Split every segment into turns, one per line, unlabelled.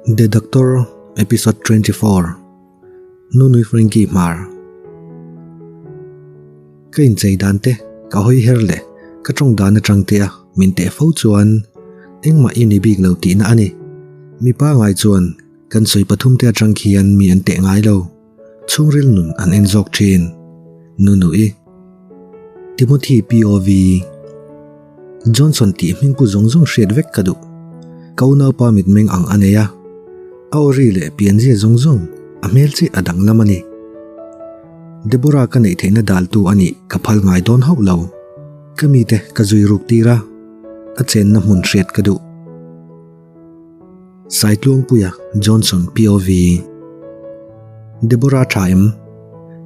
The Doctor Episode 24 Nunui Frankie Hmar Ka inchei dan te, ka hawi her leh ka tawng dan atang te a min teh fo chuan engmah i ni bik lo tihna a ni. Mipa ngai chuan kan sawi pathum te atang khian mi an teh ngai lo. Chhungril nun an en zawk thin. Nunui Timothy POV Johnson tih hmingpu zawng zawng hriat vek ka duh. Ka unaupa mitmeng ang a nei a, a aw ri leh pianzia zawng zawng a hmel chiah a danglam a ni. Deborah ka neih theihna daltu a nih ka phal ngai dawn hauh lo. Ka mite ka zui ruk tir a, a chenna hmun hriat ka duh. Saitluangpuia Johnson POV Deborah tha em?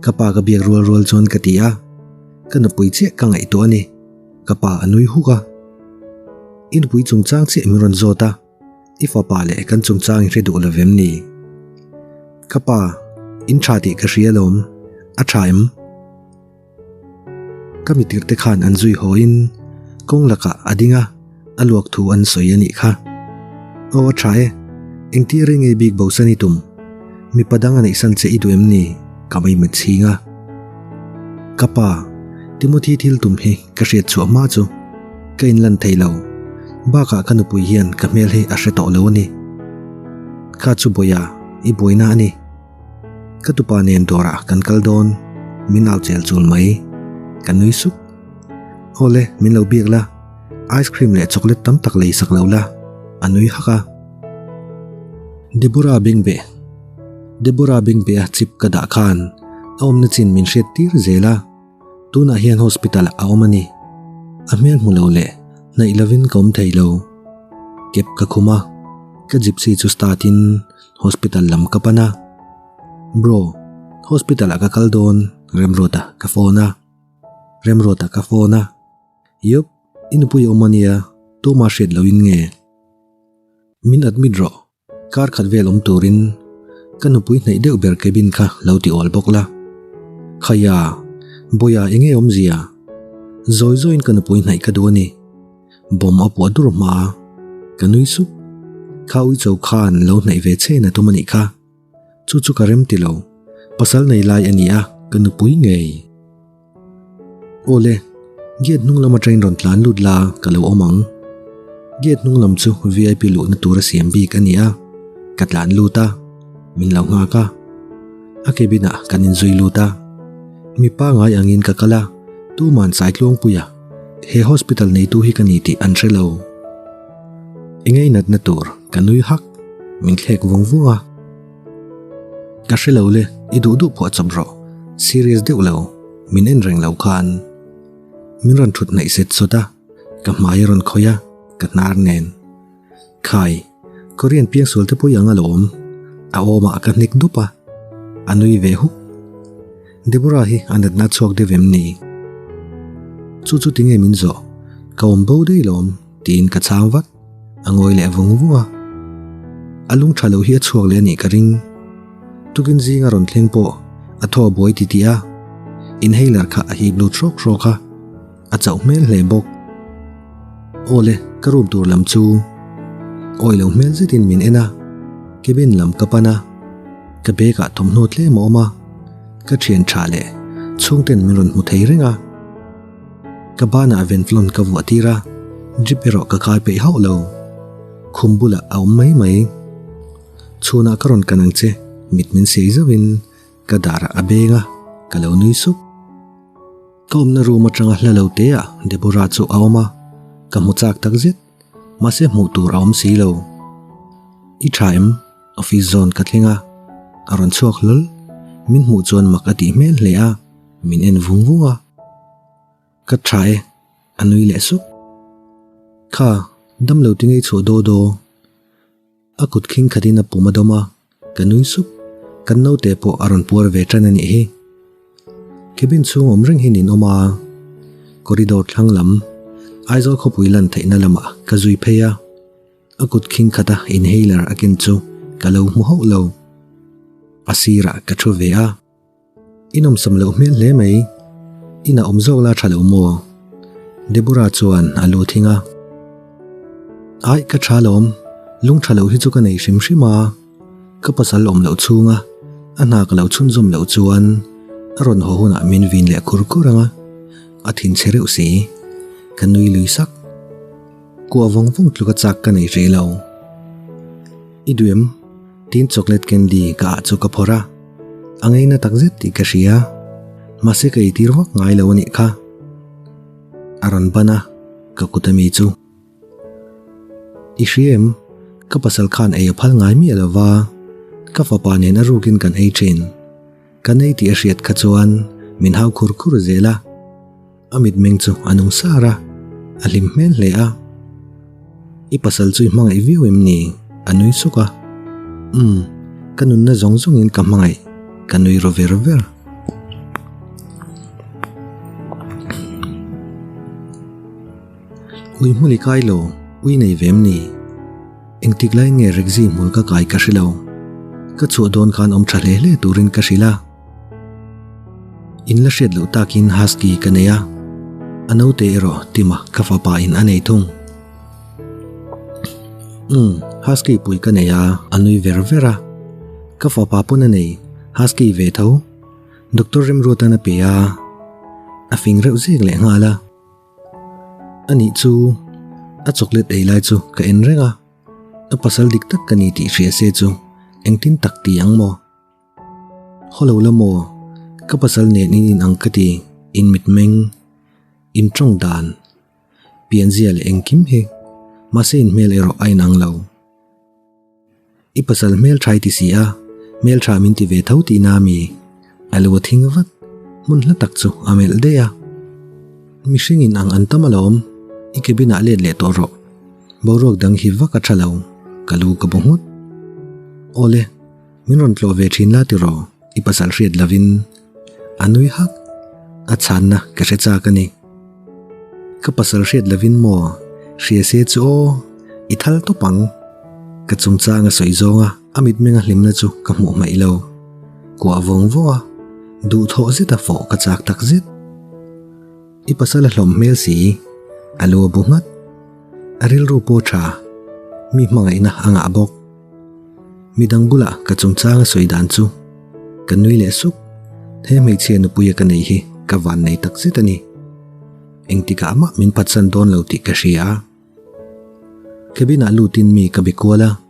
Ka pa ka biak rual rual chuan ka ti a, ka nupui chiah ka ngaihtuah a ni. Ka pa a nui huk a. I nupui chungchang chiah min rawn zawt a, i fapa leh kan chungchang i hre duh lo vem ni? Ka pa, in tha tih ka hria alawm, a tha em? Ka mitirte khan an zui hawiin kawng lakah a ding a, a luak thu an sawi a nih kha. Aw a tha e, engtir reng nge bik bosan i tum? Mipa dang a neihsan che i duh em ni? Ka mei chhing a. Ka pa, Timothy thil tum hi ka hriat chhuah hma chu ka inlan thei lo. Bakah ka nupui hian ka hmel hi a hre tawh lo a ni. Kha chu Bawia, i buaina a ni. Ka tupa nen dawrah kan kal dawn, min au chel chul mai. Ka nui sup. Awle, min lo biak la, ice cream leh chocolate tam tak lei sak lo la, a nui hak a. Deborah Bengbe Deborah Bengbe a chip ka dah khan a awmna chin min hriat tir zel a, tunah hian hospital ah a awm a ni. A hmel hmu lo leh hnaih lovin ka awm thei lo. Kep ka khum a, ka gypsy chu start in hospital lam ka pan a. Bro, hospital ah ka kal dawn Remruata ka phone a. Remruata ka phone a. Yup, i nupui a awm a nia, tumah hriat lohin nge? Min admit rawh, kar khat vel awm turin ka nupui hnaih deuh ber cabin kha lo ti awl bawk la. Khaya, Bawia enge awmzia? Zawi zawiin ka nupui hnaih ka duh a ni. Bomb a puah dur hma a, ka nui sup. Kha uicho khan lo hnaih ve che na tum a nih kha. Chu chu ka rem ti lo, pasal nei lai a ni a, ka nupui ngei. Awle, gate hnung lam atangin rawn tlan lut la ka lo awm ang. Gate hnung lam chu VIP luhna tur a siam bik a ni a, ka tlan lut a, min lo nghak a. A cabin ah kan inzui lut a, mi pangai angin ka kal a, tuman Saitluangpuia he hospital neitu hi ka ni tih an hre lo. Engei natna tur ka nui hak, min thlek vung vung a. Ka hre lo le, i duh duh pawh chawp rawh, serious deuh lo, min en reng lo khan. Min rawn thut hnaih set sawt a, ka hmai a rawn khawih a, ka hnar nen. Khai, Korean piangsual te pawh i ang alawm, a awmah ka hnek dup a, a nui ve huk. Deborah hi a natna chhuak deuh em ni? Chu chu tinge min zawh? Ka awm bo daih lawm, tiin ka chhang vat. A ngawi leh vung vung a. A lung tha lo hi a chhuak leh a nih ka ring. Tukin zinga rawn thleng pawh a thaw a buai titih a, inhaler kha a hip lut hrawk hrawk a, a chauh hmel hle bawk. Awle, ka room tur lam chu awi lo hmel zetin min en a, cabin lam ka pan a, ka bag ah thawmhnaw tlem a awm a, ka thian tha leh chhungten min rawn hmu thei reng a. Ka banah venflon ka vuah tir a, drip erawh ka kai peih hauh lo. Khum bulah a awm mai mai. Chhunah ka rawn kan ang che, mit min siai zauhin ka darah a beng a, ka lo nui sup. Ka awmna room atanga hla lo te ah Deborah chu a awm a, ka hmu chak tak zet, mahse hmuh tur a awm si lo. I tha em? Office zawn ka thleng a, a rawn chhuak hlawl. Min hmuh chuan mak a tih hmel hle a, min en vung vung a. Ka tha e, a nui leh sup. Kha, damlo ti ngei chhuah daw daw. A kut khing khatin a pum a dawm a, ka nui sup. Kan naute pawh a rawn puar ve tan a nih hi. Cabin chhung awm reng hi nin awm a, corridor thlang lam, Aizawl khawpui lan theihna lamah ka zui phei a. A kut khing khata inhaler a ken chu ka lo hmu hauh lo. A sirah ka thu ve a. I nawmsam loh hmel hle mai. Inah awm zawk la tha lo maw? Deborah chuan a lu thing a. Aih ka tha lawm. Lung tha lo hi chu ka nei hrim hrim a, ka pasal awm loh chhunga a hna ka lo chhunzawm loh chuan a rawn haw hunah min vin leh khur khur ang a, a thinchhe reuh si. Ka nui lui sak. Kuah vawng vawng tluka chak ka nei hrih lo. I duh em? Tiin chocolate candy ka ah chu ka phawrh a, a ngaina tak zet tih ka hria. Mahse ka eitir vak ngai lo a nih kha. A rawn ban a, ka kut ami chu. I hria em? Ka pasal khan ei a phal ngai miah lo va, ka fapa nen a rukin kan ei thin. Kan ei tih a hriat kha chuan min hau khur khur zel a. A mitmeng chu a nung sar a, a hlim hmel hle a. I pasal chu i hmangaih viau em ni? A nui suk a. Umm, ka nunna zawng zawngin ka hmangaih, ka nui ro ver ver. Ui hmul i kai lo, ui nei ve em ni? Engtik laiin nge Rexy hmul ka kai ka hre lo. Ka chhuah dawn khan awm tha hle hle turin ka hrilh a. In la hriat loh takin husky ka nei a, a naute erawh Tima ka fapa in a nei thung. Umm, husky pui ka nei a, a nui ver ver a. Ka fapa pawn a nei, husky ve tho. Doctor Remruatan a pe a, a fing reuh zek leh nghal a. Anih chu, a chocolate ei lai chu ka en reng a, a pasal dik tak ka ni tih hria se chu engtin tak ti ang maw? Haw lo la maw? Ka pasal nen in in ang ka ti, in mitmeng, in tawng dan, pianzia leh engkim hi, mahse in hmel erawh a inang lo. I pasal hmel tha i ti si a, hmel tha min ti ve tho tihna a mi? A lu a thing vat, hmun hla tak chu a melh daih a. Mihring in ang an tam alawm, i cabin ah let leh tawh rawh. Boruak dang hi vak a tha lo, ka lu ka bu nghut. Awle. Min rawn tlawh ve thin la tiraw? I pasal hriat lovin a nui hak. A chhanna ka hre chak a ni. Ka pasal hriat lovin maw? Hria se chu aw, i thal tawp ang. Ka chungchang a sawi zawng a, a mitmenga hlimna chu ka hmuh hmaih lo. Kuah vawng vawng a, duhthawh zeta fawh ka chak tak zet. I pasal a hlawm hmel si, a lu a bu nghat. A rilru pawh tha, mi hmangaihna a ngah bawk. Midang bulah ka chungchang a sawi dan chu ka nui leh sup. He hmeichhia nupuia ka nei hi ka van nei tak zet a ni. Engtikah mah min phatsan dawn lo tih ka hria a. Cabin ah lutin mi ka be kual a,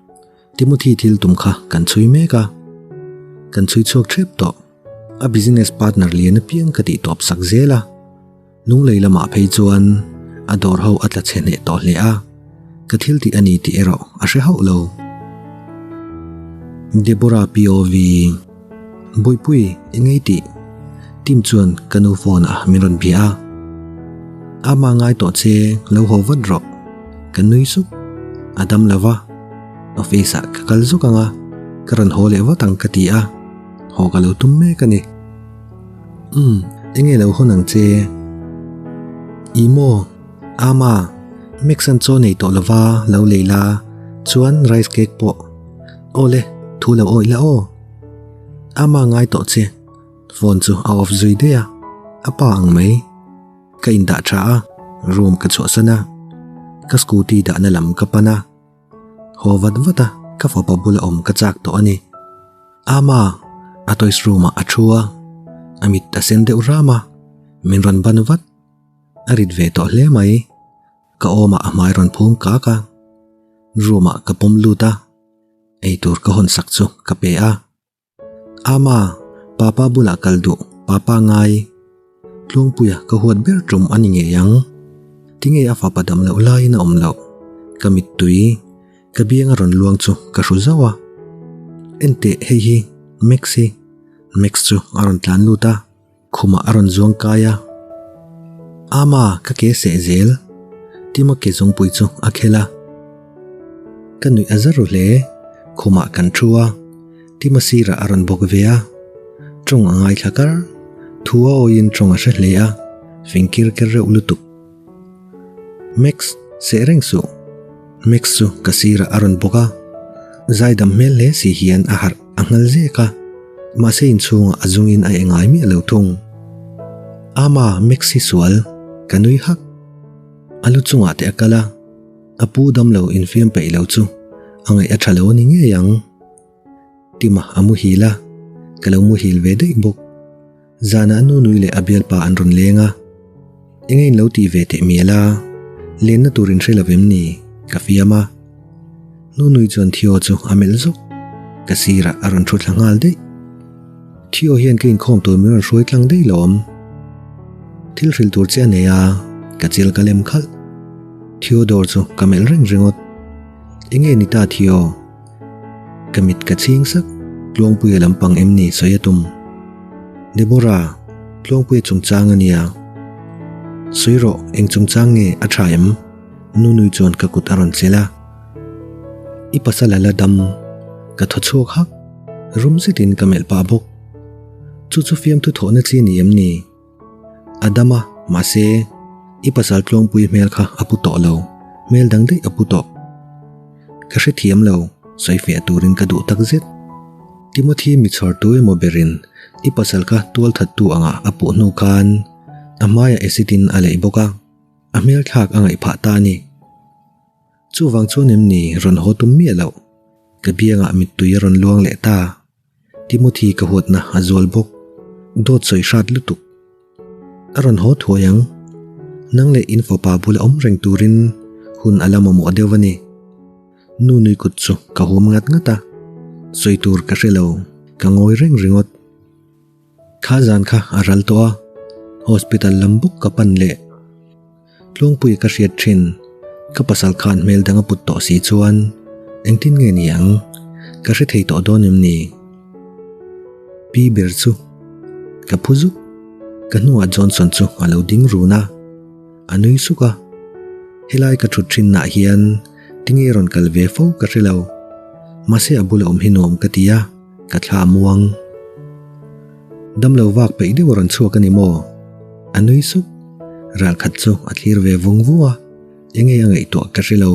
Timothy thil tum kha kan chhui mek a. Kan chhui chhuak thep tawh. A business partner lian apiang ka tih tawp sak zel a. Lunglei lamah phei chuan a dawr ho a tla chhe hneh tawh hle a, ka thil tih a ni tih erawh a hre hauh lo. Deborah POV, Bawihpui, eng ei tih? Tim chuan ka nu phone ah min rawn bia a. Ama ngai tawh che, lo haw vat rawh. Ka nui sup. A dam lo va, office ah ka kal zuk ang a, ka rawn haw leh vat ang ka ti a, haw ka lo tum mek a ni. Umm, enge lo hawn ang che? I maw? Ama, Max an chaw nei tawh lova lo lei la, chuan rice cake pawh. Awle, thu lo awih la aw. Ama ngai tawh che. Phone chu a off zui daih a, a pa ang mai. Ka indah tha a, room ka chhuahsan a, ka scooty dahna lam ka pan a. Haw vat vat a, ka fapa bula awm ka chak tawh a ni. Ama, a toys room ah a thu a, a mit a sen deuh ram a, min rawn ban vat. A rit ve tawh hle mai. Ka awmah a hmai rawn phum kak a, room ah ka pawm lut a, eitur ka hawn sak chu ka pe a. Ama, Papa bulah kal duh, Papa ngai. Tluangpuia ka huat ber tum a ni ngei ang. Tinge a fapa dam loh laiin a awm loh? Ka mittui, ka biang a rawn luang chu ka hru zauh a. Enteh hei hi, Max hi. Max chu a rawn tlan lut a. Khumah a rawn zuang kai a. Ama, ka ke seh zel. Tima ke zungpui chu a khel a. Ka nuih a za ru hle. Khumah kan thu a. Tima sirah a rawn bawk ve a. Tawng a ngaithla kar. Thu a awiin tawng a hre hle a. Fing kir ker reuh lutuk. Max, seh reng suh. Max chu ka sirah a rawn bawk a, zaidam hmel hle si hian a harh a nghal zek a, mahse inchhungah a zungin a engai miah lo thung. Ama, Max hi sual, ka nui hak. A lu chungah te a kal a, a pu damlo infiam peih lo chu. A ngaih a tha lo a ni ngei ang. Tima a muhil a, ka lo muhil ve daih bawk. Zanah nu nui leh a bialpa an rawn leng a, Enge in lo tih ve teh mial a, lenna tur in hre lo vem ni? ka fiam a. Nu nui chuan Theo chu a melh zawk, ka sirah a rawn thu thla nghal daih. Theo hian ka inkhawm tur min rawn hruai tlang daih lawm. Thil hrilh tur che a nei a, ka chil ka lem khalh. Theodore chu ka melh reng ringawt. Enge ni ta Theo? Ka mit ka chhing sak, Tluangpuia lampang em ni sawi a tum. Deborah, Tluangpuia chungchang a nia. Sawi rawh, eng chungchang nge a tha em? Nunui chuan ka kut a rawn chelh a. I pasal a la dam. Ka thaw chhuak hak. Rum zetin ka melh pah bawk. Chu chu fiamthu thawhna chi ni em ni? A dam a, mahse, i pasal tluangpui hmel kha a pu tawh lo, hmel dang daih a pu tawh. Ka hrethiam lo, sawi fiah turin ka duh tak zet. Timothy mi chhawr tu emaw berin i pasal kha tual thattu angah a puh hnu khan a hmaiah acid in a leih bawk a, a hmel thlak a ngaih phah ta a ni. Chuvang chuan em ni rawn haw tum miah loh? Ka biangah mittui a rawn luang leh ta. Timothy ka huatna a zual bawk. Dawt sawi hrat lutuk. A rawn haw thuai ang. Nang leh in fapa bula awm reng turin hun a la mamawh deuh a ni. Nu nui kut chu ka hum ngat ngat a. Sawi tur ka hre lo, ka ngawi reng ringawt. Kha zan kha a ral tawh a, hospital lam bawk ka pan leh. Tlawngpui ka hriat thin, ka pasal khan hmel dang a put tawh si chuan engtin nge ni ang? Ka hre thei tawh dawn em ni? Pi ber chu ka phu zuk, ka hnungah Johnson chu a lo ding run a, a nui suk a. Helai ka thut thinah hian tinge rawn kal ve fo ka hre lo, mahse a bula awm hi nuam ka ti a. Ka thla muang. Damlo vak peih deuh a rawn chhuak a ni maw? A nui sup. Ral khat chu a thlir ve vung vung a, enge a ngaihtuah ka hre lo.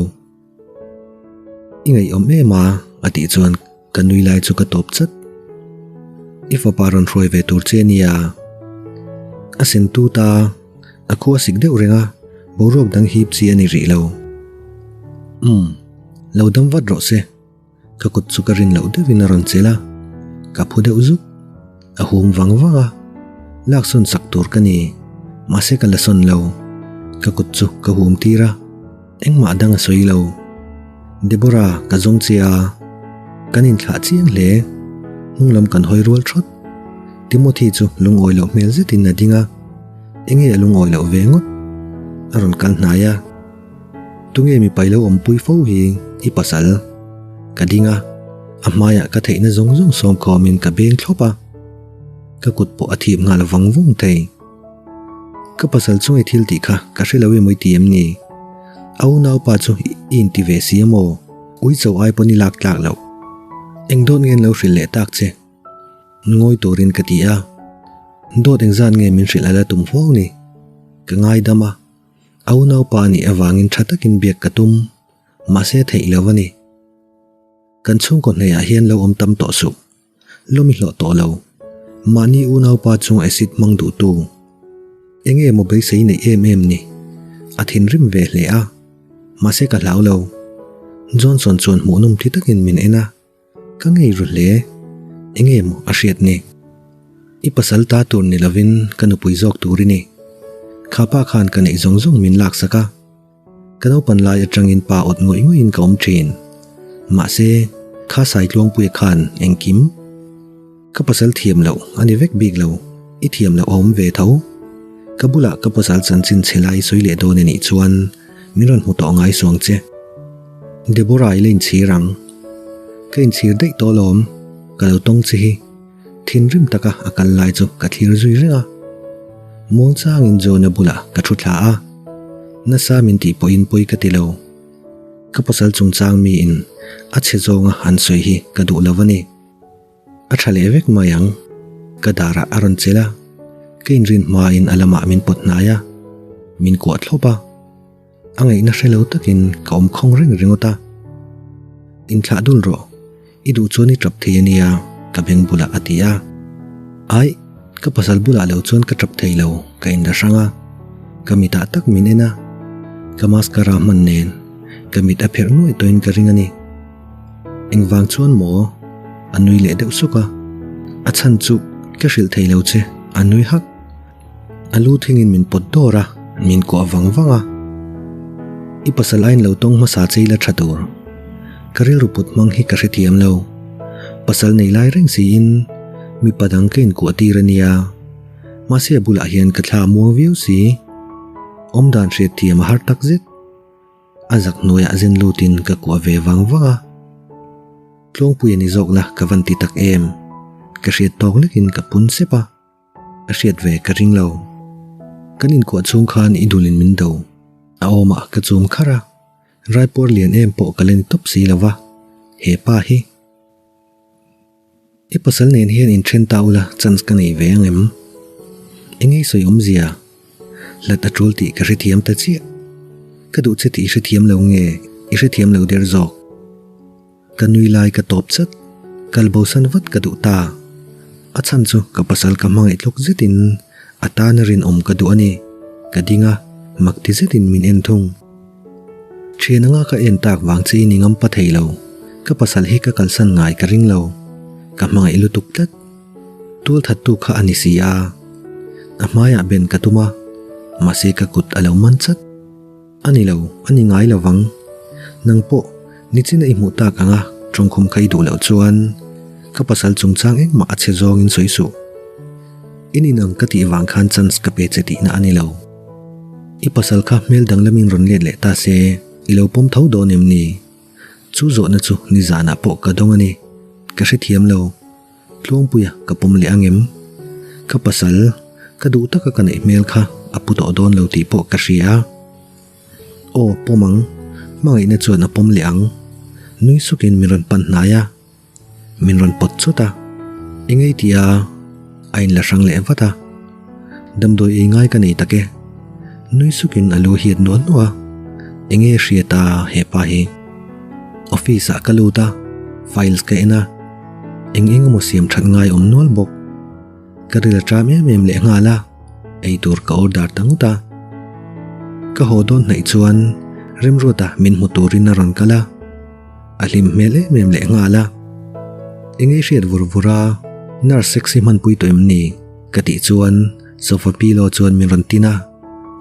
I ngaihawm em a? a tih chuan ka nui lai chu ka tawp chat. I fapa rawn hruai ve tur che a nia. A sen tut a, a khua sik deuh reng a, boruak dang hip chi a ni rih lo. Umm, lo dam vat rawh se. Ka kut chu ka rin loh deuhin a rawn chelh a, ka phu deuh zuk. A hum vang vang a, laksawn sak tur ka ni, mahse ka la sawn lo. Ka kut chu ka hum tir a, engmah dang a sawi lo. Deborah, ka zawng che a, kan inthlah chiang hle. Hnung lam kan hawi rual thawt. Timothy chu lungawi loh hmel zetin a ding a, enge a lungawi loh ve ngawt? A rawn kal hnai a. Tunge mi pai lo awmpui fo hi i pasal? Ka ding a, a hmaiah ka theihna zawng zawng sawm khawmin ka beng thlawp a, ka kut pawh a thip nghal vang vung thei. Ka pasal chu i thil tih kha ka hre lo emaw i ti em ni? A unaupa chu i inti ve si emaw? Ui cho ai pawn i lak tlak loh. Eng dawt nge an lo hrilh leh tak che? Ngawi turin ka ti a, dawt engzat nge min hrilh a la tum fo ni? Ka ngaidam a. A unaupa a nih avangin tha takin biak ka tum, mahse theih lo a ni. Kan chhungkaw hnaihah hian lo awm tam tawh suh. Lawm i hlawh tawh lo. Mahni unaupa chunga acid hmang duhtu. Enge maw beisei neih em em ni? A thinrim ve hle a, mahse ka hlau lo. Johnson chuan hmuhnawm ti takin min en a. Ka ngei ru hle. Enge maw a hriat ni? I pasal ta tur ni lovin ka nupui zawk tur i ni. Kha pa khan ka neih zawng zawng min laksak a. Ka naupan lai atangin pa awt ngawih ngawih in ka awm thin. Mahse, kha Saitluangpuia khan engkim ka pasal thiam loh a ni vek bik lo, i thiam loh a awm ve tho. Ka bulah ka pasal chanchin chhe lai sawi leh dawn a nih chuan min rawn hmu tawh ngai suang che. Deborah i la inchhir ang. Ka inchhir daih tawh alawm, ka lo tawng che hi. Thinrim taka a kal lai chu ka thlir zui reng a. Muangchangin John-a bulah ka thu thla a, nasa min tih pawhin pawi ka ti lo. Ka pasal chungchang miin a chhe zawnga an sawi hi ka duh lo a ni. A tha leh vek mai ang. Ka darah a rawn chelh a, ka inrin hmain a lamah min pawt hnai a, min kuah thlawp a. A ngaihna hre lo takin ka awm khawng reng ringawt a. Inthlah dul rawh, i duh chuan i tap thei a nia, ka beng bulah a ti a. Aih, ka pasal bulah lo chuan ka tap thei lo, ka inla hrang a. Ka mitah tak min en a, ka mascara hman nen ka mit a pherh nuaih tawhin ka ring a ni. Engvang chuan maw? A nui leh deuh suk a. A chhan chu ka hrilh thei lo che, a nui hak. A lu thingin min pawt dawr a, min kuah vang vang a. I pasal ain lo tawng hmasa che ila tha tur. Ka rilru put hmang hi ka hrethiam lo. Pasal nei lai reng siin mipa dang ka inkuah tir a nia. Mahse a bulah hian ka thla a muang viau si. Awmdan hriatthiam a har tak zet. A zak hnuaiah zen lutin ka kuah ve vang vang a. Tlawngpui a ni zawk la ka van ti tak em. Ka hriat tawk lekin ka pun sep a. A hriat ve ka ring lo. Kan inkuah chhung khan i dulin min do. A awmah ka chum kharh a. Raipuar lian em pawh ka len tawp si lo va. He pa hi. I pasal nen hian inthen ta ula chance ka nei ve ang em? Eng ei sawi awmzia? Hlat a tul tih ka hrethiam ta chiah. Ka duh che tih i hrethiam lo nge i hrethiam lo der zawk? Ka nui lai ka tawp chat. Kal bosan vat ka duh ta. A chhan chu ka pasal ka hmangaih tluk zetin a tana rinawm ka duh a ni. Ka ding a, mak ti zetin min en thung. Thian anga ka en tak vang che in i ngam pa thei lo. Ka pasal hi ka kalsan ngai ka ring lo. Ka hmangaih lutuk tlat. Tual thattu kha a ni si a. A hmaiah ben ka tum a, mahse ka kut a lo man chat. A ni lo, a ni ngai lo vang. Nang pawh, nichina i hmuh tak anga tawngkhum kha i duh loh chuan ka pasal chungchang engmah a chhe zawngin sawi suh. In inang ka tih vang khan chance ka pe che tihna a ni lo. I pasal kha hmel danglamin rawn let leh ta se, i lo pawm tho dawn em ni? Chu zawhna chu nizanah pawh ka dawng a ni. Ka hrethiam lo. Tluangpuia ka pawm leh ang em? Ka pasal, ka duh taka ka neih hmel kha a pu tawh dawn lo tih pawh ka hria. Aw, pawm ang. Hmangaihna chuan a pawm leh ang. Nui sukin min rawn pan hnai a. Min rawn pawt chawt a, eng ei tih a a inla hrang leh vat a. Damdawi ei ngai ka nei tak e. Nui sukin a lu hiat nuah nuah a, eng nge hriat a hepa hi. Office ah ka lut a, files ka en a, eng eng emaw siam that ngai awm nual bawk. Ka ril a ṭam em em leh nghal a, eitur ka order ta ngawt a. Ka haw dawn hnaih chuan Remruata min hmu turin a rawn kal a. A hlim hmel em em leh nghal a. Eng ei hriat vur vur a, nurse sexy hmanpui tawh em ni? Ka tih chuan sofa pillow chuan min rawn tin a,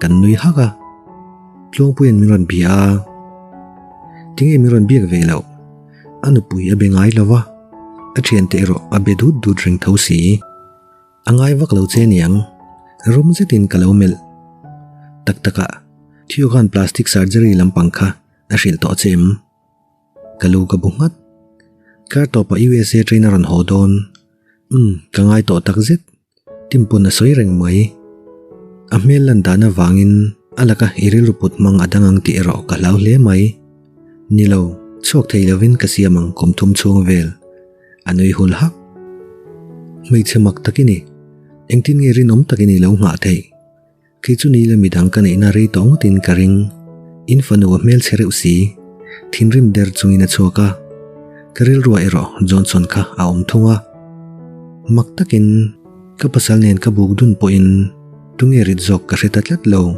kan nui hak a. Tluangpuia'n min rawn bia a, Tinge min rawn biak ve loh? A nupui a be ngai lo va, a thiante erawh a be dut dut reng tho si. A ngai vak lo che niang, rum zetin ka lo melh. Tak takah, Theo khan plastic surgery lampang kha A hrilh tawh che em? Ka lu ka bu nghat. Kar tawpah USA train a rawn haw dawn. Umm, ka ngai tawh tak zet. Tim pawn a sawi reng mai. A hmel lan dan avangin a laka i rilru put hmang a dang ang tih erawh ka hlau hle mai. Ni lo, chhuak thei lovin ka siam ang kum thum chhung vel. A nui hul hak. Hmeichhe mak tak i ni. Engtin nge rinawm takin i lo nghah theih? Kei chu nila midang ka neihna rei tawh ngawtin ka ring. In fanu a hmelchhe reuh si. Thinrim der chungin a chhuak a. Ka rilruah erawh Johnson kha a awm thung a. Mak takin ka pasal nen ka buk dun pawhin tunge rit zawk ka hre ta tlat lo.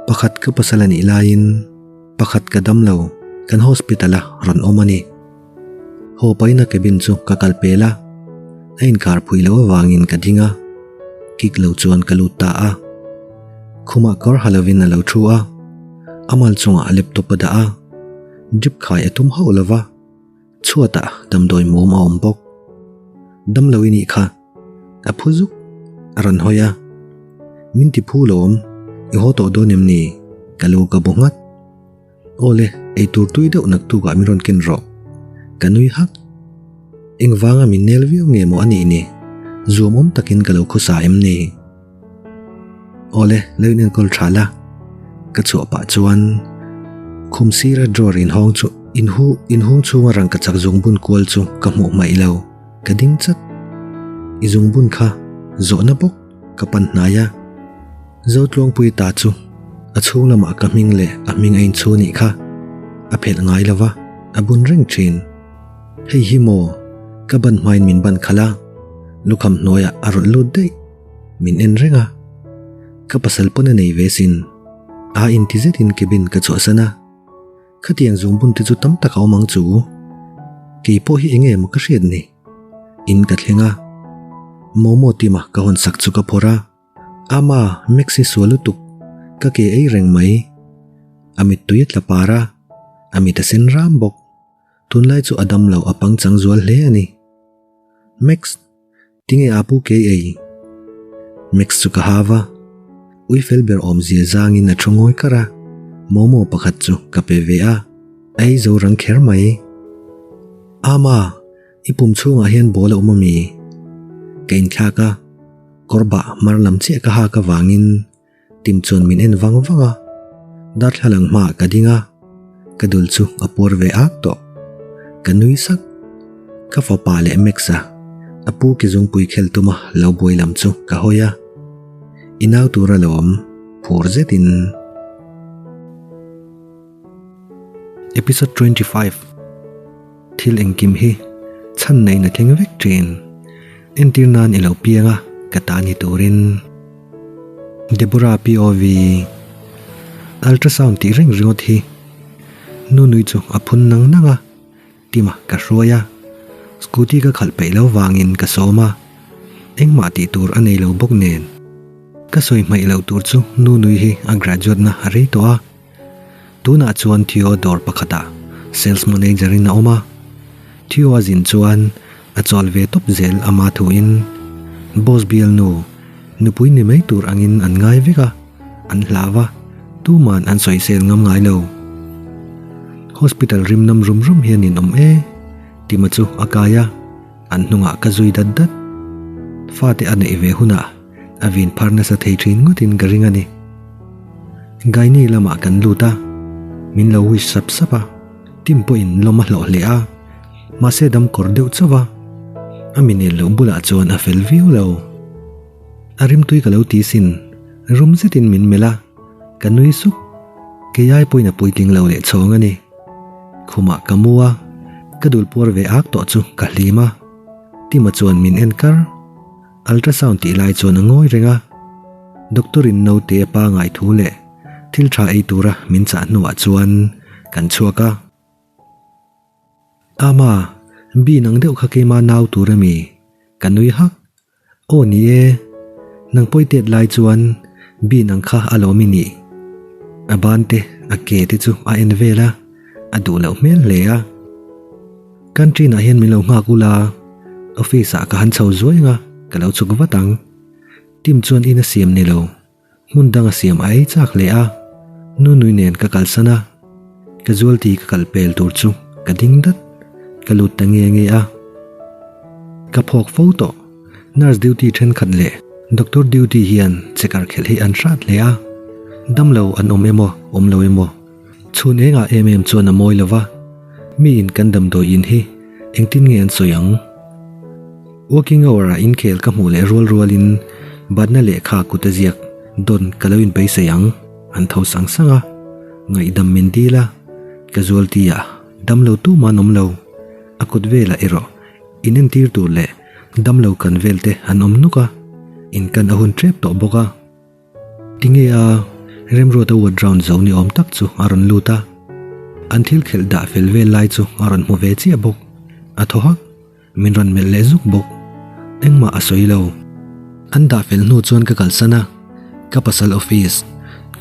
Pakhat ka pasal a nih laiin pakhat ka dam lo, kan hospital a rawn awm a ni. Haw paina cabin chu ka kal pel a, a inkar phui loh avangin ka ding a, kik lo chuan ka lut ta a. Khumah kawr ha lovin a lo thu a, a mal chungah laptop a dah a, drip khai a tum hauh lova, chhuatah damdawi mum a awm bawk. Damlo i nih kha, a phu zuk, a rawn hawi a. Min ti phu lawm, i haw tawh dawn em ni? Ka lu ka bu nghat. Awle, eitur tui deuh naktukah min rawn ken rawh. Ka nui hak. Engvanga min nel viau nge maw a nih ni? Zuamawm takin ka lo khawsa em ni? Awle, lo in enkawl tha la. Ka chhuah pah chuan khum sira drawer inhawng chu inhu inhung chhunga rangkachak zungbun kual chu ka hmuh hmaih lo. Ka ding chat. I zungbun kha zawhna bawk ka pan hnai a. Zotluangpui ta chu a chhung lamah ka hming leh a hming a inchhu nih kha a phelh ngai lo va, a bun reng thin. Hei hi maw ka ban hmain min ban khalh a, lukham hnuaiah a rawlh lut daih. Min en reng a, ka pasal pawn a nei ve sin. A inti zetin cabin ka chhuahsan a. Khatiang zungbun te chu tam tak a awm ang chu. Kei pawh hi enge maw ka hriat ni? In ka thleng a. Momo tima ka hawn sak chu ka phawrh a. Ama, Max hi sual lutuk. Ka ke ei reng mai. A mittui a tla par a. A mit a sen ram bawk. Tunlai chu a dam lo a pangchang zual hle a ni. Max, tinge a pu kei ei? Max chu ka hau a. Ui fel ber awmzia zangin a thu ngawi kar a. Momo pakhat chu ka pe ve a. A ei zo rang kher mai. Ama, i pum chhungah hian ball a awm a mi? Ka inthlak a. Kawr bah mar lam chiah ka hak avangin Tim chuan min en vang vang a, darthlalang hmaah ka ding a, ka dul chu a puar ve ak tawh. Ka nui sak. Ka fapa leh Max-a, a pu ki zungpui khel tuma lo buai lam chu ka hawi a. I nau tur alawm, phur zetin. Episode 25 Thil engkim hi chhan neiin a thleng vek thin. Entir nan i lo piang a, ka ta ni turin. Deborah POV Ultrasound tih reng ringawt hi Nu nui chu a phun nang nang a, Tima ka hruai a, scooty ka khalh peih lo vangin ka sawm a, engmah tih tur a nei lo bawk nen. Ka sawi hmaih loh tur chu Nu nui hi a graduate na a rei tawh a, Tunah chuan Theo dawr pakhatah sales manager in a awm a, Theo a zin chuan a chawl ve tawp zel ama thuin boss bialnu nupui ni mai tur angin an ngai vek a, an hlau a, tuman an sawisel ngam ngai lo. Hospital rim nam rum rum hian in awm e, Tima chu a kai a, an hnungah ka zui dat dat. Fate a neih ve hunah A vin phar nasa thei thin ngawtin ka ring a ni. Gaini lamah kan lut a, min lo wish sap sap a, Tim pawhin lawm a hlawh hle a, mahse dam kawr deuh chauh a, a mi nel loh bulah chuan a fel viau lo. A rimtui ka lo ti sin, rum zetin min melh a, ka nui suk, kei ai pawhin a puitling lo leh chhawng a ni. Khumah ka mu a, ka dul puar ve ak tawh chu ka hlim a, Tima chuan min en kar. Ultrasound tih lai chuan a ngawi reng a, doctor in naute a pangai thu leh thil tha ei tura min chah hnuah chuan kan chhuak a. Ama, bin ang deuh kha keima nau tur a mi? Ka nui hak. Aw ni e, nang pawi tet lai chuan bin ang kha a lawm i nih. A ban te, a ke te chu a en vel a, a duh loh hmel hle a. Canteen ah hian min lo nghak ula, office ah ka han chho zuai anga ka lo chhuk vat ang. Tim chuan in a siam ni lo, hmun dang a siam a ei chak hle a, Nunui nen ka kalsan a, casualty ka kal pel tur chu ka ding dat, ka lut ta nge nge a. Ka phawk fo tawh, nurse duty thenkhat leh doctor duty hian checker khelh hi an hrat hle a, damlo an awm emaw awm lo emaw, Chhun engah em em chuan a mawi lo va, mi in kan damdawi in hi engtin nge an sawi ang? Working hour ah inkhel ka hmuh leh rual rual in batna lehkha kut a ziak dawn ka lo inbeisei ang, an tho sang sang a, ngaihdam min dil a, casualty ah damlo tumah an awm lo, a kut velah erawh in entir tur leh damlo kan vel te an awm nuk a, in kan a hun tep tawh bawk a. Tinge a Remruata ward round zo ni awm tak chu a rawn lut a, an thil khelh dah fel vel lai chu a rawn hmu ve chiah bawk. A thaw hak, min rawn melh leh zuk bawk. Engmah a sawi lo. An dah fel hnu chuan ka kalsan a, ka pasal office,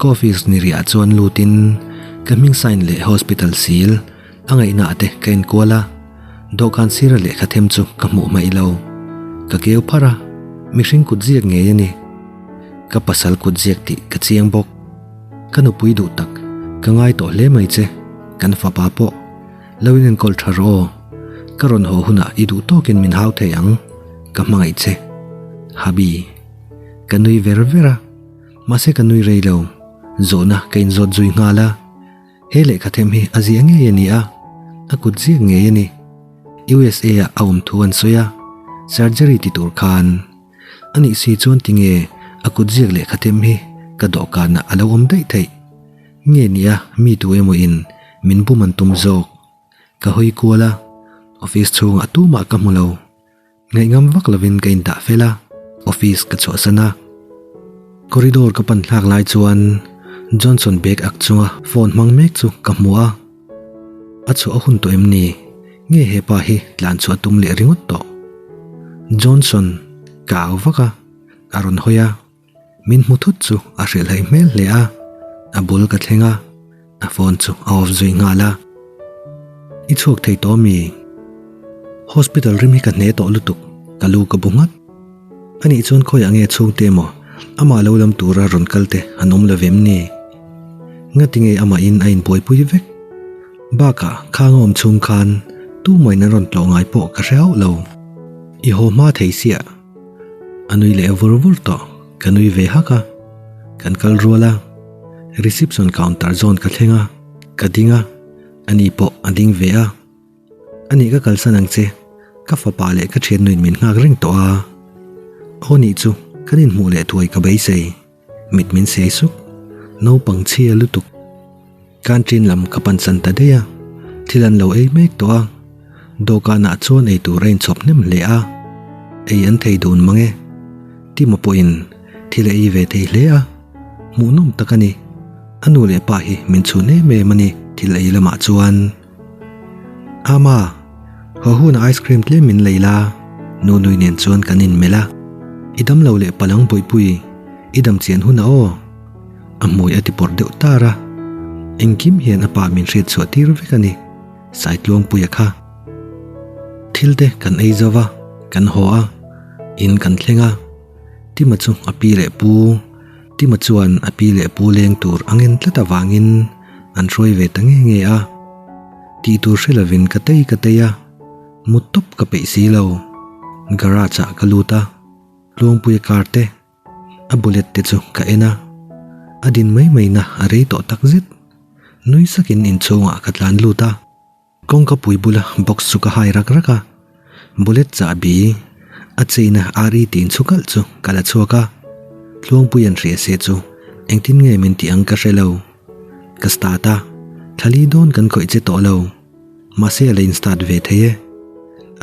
ka office ni riah chuan lutin ka hming sign leh hospital seal a ngaihna te ka enkual a, dawhkan sira lehkha them chu ka hmuh hmaih lo. Ka keu pharh a, mihring kut ziak ngei a ni. Ka pasal kut ziak tih ka chiang bawk. Ka nupui duh tak, ka ngai tawh hle mai che, kan fapa pawh. Lo in enkawl tha rawh aw. Ka rawn haw hunah i duh tawkin min hau thei ang, ka hmangaih che. Habi. Ka nui ver ver a, mahse ka nui rei lo. Zawhna ka inzawt zui nghal a. He lehkha them hi a zia ngei a ni a, a kut ziak ngei a ni. USA ah a awm thu an sawi a, surgery ti tur khan. A nih si chuan tinge a kut ziak lehkha them hi ka dawhkanah a lo awm daih theih? Nge nia mi tu emaw in min bum an tum zawk? Ka hawi kual a, office chhungah tumah ka hmu lo. Ngaihngam vak lovin ka indah fel a, office ka chhuahsan a. Corridor ka pan thlak lai chuan Johnson bag ak chunga phone hmang mek chu ka hmu a. A chhuah a hun tawh em ni? Nge hepa hi tlan chhuah tum leh ringawt tawh? Johnson, ka au vak a, a rawn hawi a. Min hmu thut chu a hrilhhaih hmel hle a, a bul ka thleng a, a phone chu a off zui nghal a. I chhuak thei tawh mi? Hospital rim hi ka hne tawh lutuk, ka lu ka bu nghat. Anih chuan khawiah nge chhungte emaw amah lo lam tura rawn kal te an awm lo vem ni? Ngati nge amahin a inbuaipui vek? Bakah khang a awm chhung khan tumahin an rawn tlawh ngai pawh ka hre hauh lo. I haw hma thei siah. A nui leh vur vur tawh, ka nui ve hak a. Kan kal rual a, reception counter zawn ka thleng a, ka ding a, ani pawh a ding ve a. Anih ka kalsan ang che, ka fapa leh ka thiannuin min nghak reng tawh a. Aw nih chu, kan inhmuh leh thuai ka beisei. Mit min siai suk, naupang chhia lutuk. Canteen lam ka pan san ta daih a, thil an lo ei mek tawh a, dawhkanah chuan ei tur a inchhawp hnem hle a, ei an thei dun mang e. Tima pawhin thil a ei ve thei hle a, hmuhnawm tak a ni. A nu leh pa hi min chhun em em a ni thil ei lamah chuan. Ama, haw hunah ice cream tlem min lei la, Nunui nen chuan kan inmelh a, I damlo leh palang buaipui, i dam chian hunah aw. A hmui a ti pawrh deuh tar a, engkim hian a pa min hriat chhuah tir vek a ni, Saitluangpuia kha. Thil te kan ei zo va, kan haw a, in kan thleng a, Tima chu a pi leh pu, Tima chuan a pi leh pu leng tur a ngen tlat avangin an hruai ve ta nge nge a, tih tur hre lovin ka tei ka tei a, mut tawp ka peih si lo, garage ah ka lut a, Tluangpuia car te. A bullet te chu ka en a, a din mai mai na a rei tawh tak zet. Nui sakin inchhungah ka tlan lut a, kawngka pui bula box chu ka hai rak rak a, bullet chahbi a cheina RE tih inchhu kalh chu ka la chhuak a, Tluangpui an hria se chu engtin nge min tih ang ka hre lo. Ka start a, thlali dawn kan khawih che tawh lo. Mahse a la in start ve thei e.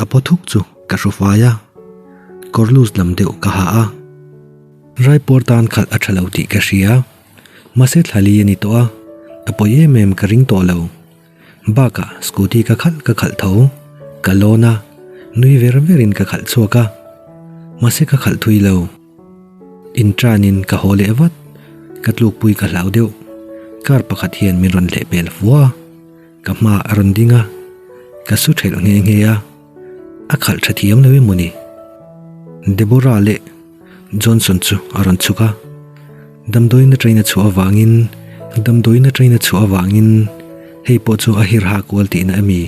A paw thuk chu ka hru fai a, kawr loose lam deuh ka ha a. Raipawr tan khalh a tha lo tih ka hria. Mahse thlali a ni tawh a, a pawi em em ka ring tawh lo. Bakah scooty ka khalh ka khalh tho, ka lawn a, nui ver verin ka khalh chhuak a. Mahse ka khalh thui lo. Inṭanin ka haw leh vat, ka tlukpui ka hlau deuh. Car pakhat hian min rawn lehpel fua a. Ka hma a rawn ding a, ka su ṭhelh nghe nghe a, a khalh ṭha thiam lo emaw ni? Deborah leh Johnson chu a rawn chhuk a, damdawiin aṭangin a chhuah avangin damdawiin aṭangin a chhuah avangin hei pawh chu a hirha kual tihna a mi?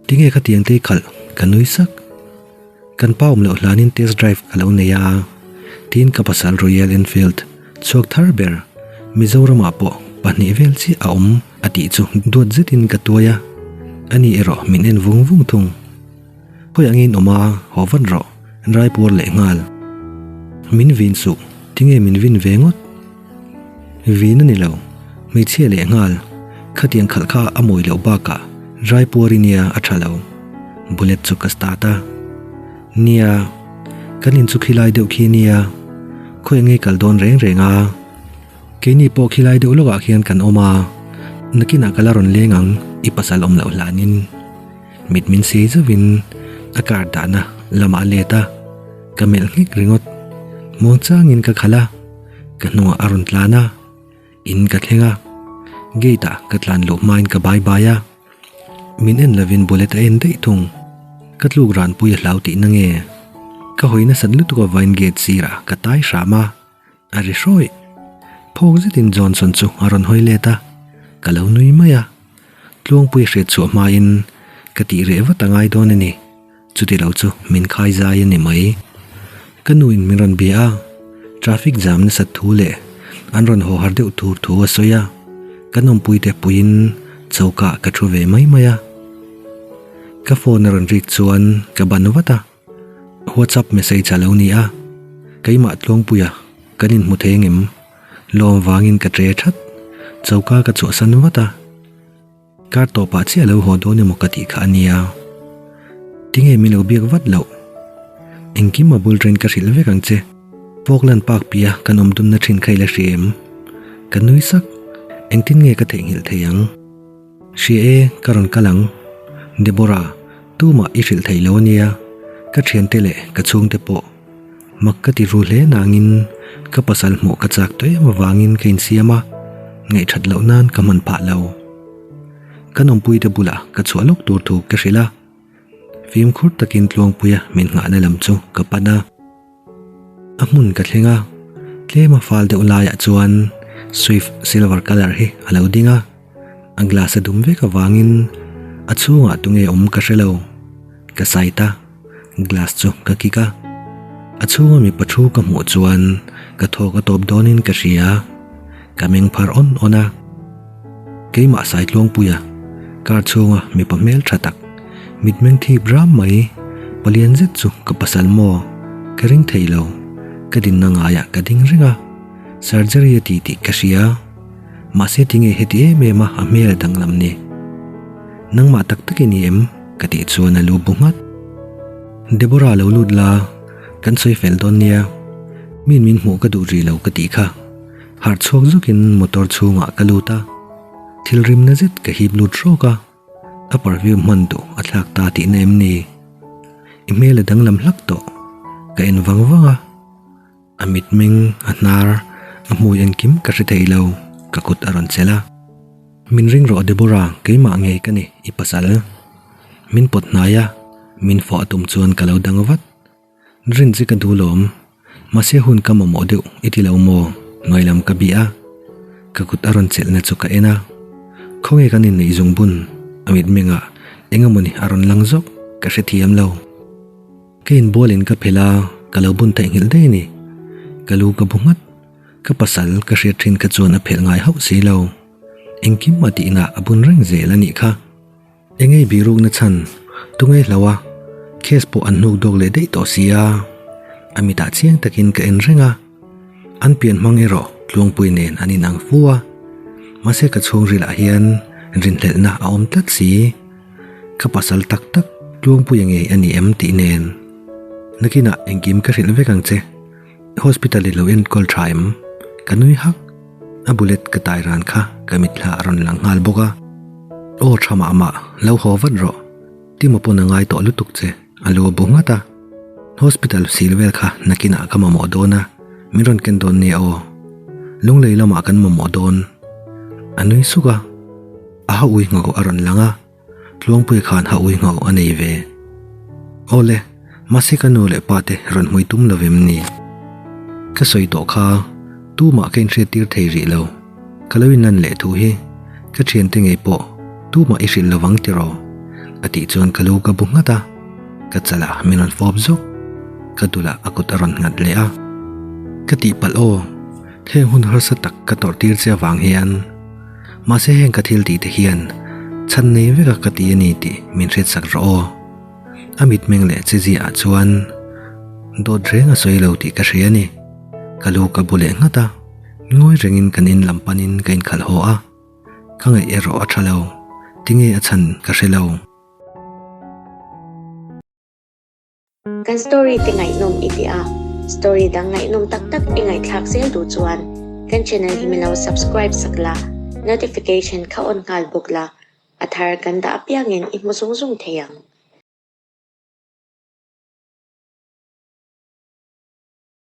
Tinge khatiang te i khalh? Ka nui sak. Kan pa awm loh hlanin test drive ka lo nei a, tiin ka pasal Royal Enfield chhuak thar ber Mizoramah pawh pahnih vel chiah a awm a tih chu duat zetin ka tuai a, ani erawh min en vung vung thung. Khawi angin awm a, haw vat rawh, raipuar leh nghal. Min vin suh, tinge min vin ve ngawt? Vin a ni lo, hmeichhia leh nghal, khatiang khalh kha a mawi loh bakah raipuar i nia a tha lo. Bullet chu ka start a. Nia, kan in chu khilai deuh khi nia, khawi nge kal dawn reng reng a? Keini pawh khilai deuh lawkah khian kan awm a, nakinah ka la rawn leng ang i pasal awm loh hlanin. Mit min sei zauhin a car dahna lamah a let a, ka melh nghek ringawt. Muangchangin ka khalh a. Ka hnungah a rawn tlan a, in ka thleng a, gate ah ka tlan luh hmain ka bai bai a, min en lovin bullet a en daih thung. Ka tluk ran pui a hlau tihna nge? Ka hawi nasat lutuk avain gate sirah ka tai hram a, a ri hrawih. Phawk zetin Johnson chu a rawn hawi let a, ka lo nui mai a. Tluangpui hriat chhuah hmain ka tih reh vat a ngai dawn a ni. Chuti lo chu min khai zai a ni mai. Ka nu in min rawn bia a, traffic jam nasat thu leh an rawn haw har deuh tur thu a sawi a, kan awmpui te puiin choka ka thu ve mai mai a. Ka phone a rawn rik chuan ka ban vat a, WhatsApp message a lo ni a, keimah Tluangpuia kan inhmu thei engem? Lawm vangin ka tre that, choka ka chhuahsan vat a. Kar tawpah chiah lo haw dawn emaw ka tih kha a nia. Tinge min lo biak vat loh? Engkim a bul ren ka hrilh vek ang che. Falkland Park piah kan awm dunna thin kha i la hria em? Ka nui sak. Engtin nge ka theihnghilh thei ang? Hria e, ka rawn kal ang. Deborah, tumah i hrilh theih lo ania, ka thiante leh ka chhungte pawh. Mak ka ti ru hle nangin ka pasal hmuh ka chak tawh em avangin ka insiam a, ngaihthat loh nan ka hman phah lo. Ka nawmpuite bulah ka chhuah lawk tur thu ka hrilh a, fimkhur takin Tluangpuia min nghahna lam chu ka pan a. A hmun ka thleng a, tlem a fal deuh laiah chuan Swift silver colour hi a lo ding a, a glass a dum vek avangin a chhungah tunge awm ka hre lo. Ka side a, glass chu ka kik a, a chhunga mipa thu ka hmuh chuan ka thawk a tawp dawnin ka hria, ka meng phar awn awn a. Keimah Saitluangpuia, car chhunga mipa hmel tha tak, mitmeng thip ram mai, palian zet chu ka pasal maw? Ka ring thei lo, ka dinna ngaiah ka ding reng a, surgery a ti tih ka hria. Mahse tinge heti em em a a hmel a danglam ni? Nangmah tak tak i ni em? Ka tih chuan a lu bu nghat. Deborah lo lut la, kan sawi fel dawn nia. Min min hmuh ka duh rih lo ka tih kha. Harh chhuak zukin motor chhungah ka lut a, thil rimna zet ka hip lut hrawk a, a perfume hman duh a thlak ta tihna em ni? I hmel a danglam hlak tawh, ka en vang vang a, a mitmeng, a hnar, a hmui engkim ka hre thei lo, ka kut a rawn chelh a. Min ring rawh Deborah, keimah ngei ka ni, i pasal. Min pawt hnai a, min fawh a tum chuan ka lo dang vat. Rin chi ka duh lawm. Mahse hun ka mamawh deuh i ti lo maw? Hnuai lam ka bih a. Ka kut a rawn chelhna chu ka en a. Khawnge kan inneih zung bun? A mitmengah eng emawni a rawn lang zawk ka hrethiam lo. Ka inbualin ka phelh a, ka lo bun theihnghilh daih a ni. Ka lu ka bu nghat. Ka pasal ka hriat thin kha chuan a phelh ngai hauh si lo. Engkim a tihna a bun reng zel a nih kha. Engei birukna chhan tunge hlo a, case pawh an hnuk dawk leh daih tawh si a, a mitah chiang takin ka en reng a, an pian hmang erawh Tluangpui nen an inang fu a, mahse ka chhungrilah hian rinhlelhna a awm tlat si, ka pasal tak tak Tluangpuia ngei a ni em tih nen. Nakinah engkim ka hrilh vek ang che. Hospital i lo enkawl tha em? Ka nui hak. A bullet ka tai ran kha ka mitthla a rawn lang nghal bawk a. Aw tha mah mah, lo haw vat rawh. Timo pawn a ngai tawh lutuk che, a lu a bu nghat a. Hospital sil vel kha nakinah ka mamawh dawn a, min rawn ken dawn nia aw. Lunglei lamah kan mamawh dawn. A nui suk a. A ha ui ngho a rawn lang a. Tluangpui khan ha ui ngho a nei ve. Awle, mahse ka nu leh pa te rawn hmui tum lo vem ni? Ka sawi tawh kha, tumah ka inhriat tir thei rih lo. Ka lo inlan leh thu hi, ka thiante ngei pawh tumah i hrilh lovang tiraw? A tih chuan ka lu ka bu nghat a, ka chalah min rawn fawp zawk. Ka dulah a kut a rawn nghat leh a. Ka tihpalh aw, heng hun harsa tak ka tawrh tir che avang hian. Mahse heng ka thil tih te hian chhan nei vek a ka ti a ni tih min hriat sak rawh aw. A mitmeng leh che ziah ah chuan dawt reng a sawi lo tih ka hria a ni. Ka lu ka bu leh nghat a, ngawi rengin kan in lam panin ka inkhalh haw a. Ka ngaih erawh a tha lo, tinge a chhan ka hre lo.
Kan story te ngaihnawm i ti a, story dang ngaihnawm tak tak i ngaihthlak zel duh chuan kan channel hi milo subscribe sak la, notification kha on nghal bawk la, a thar kan dah apiangin i hmu zung zung thei ang.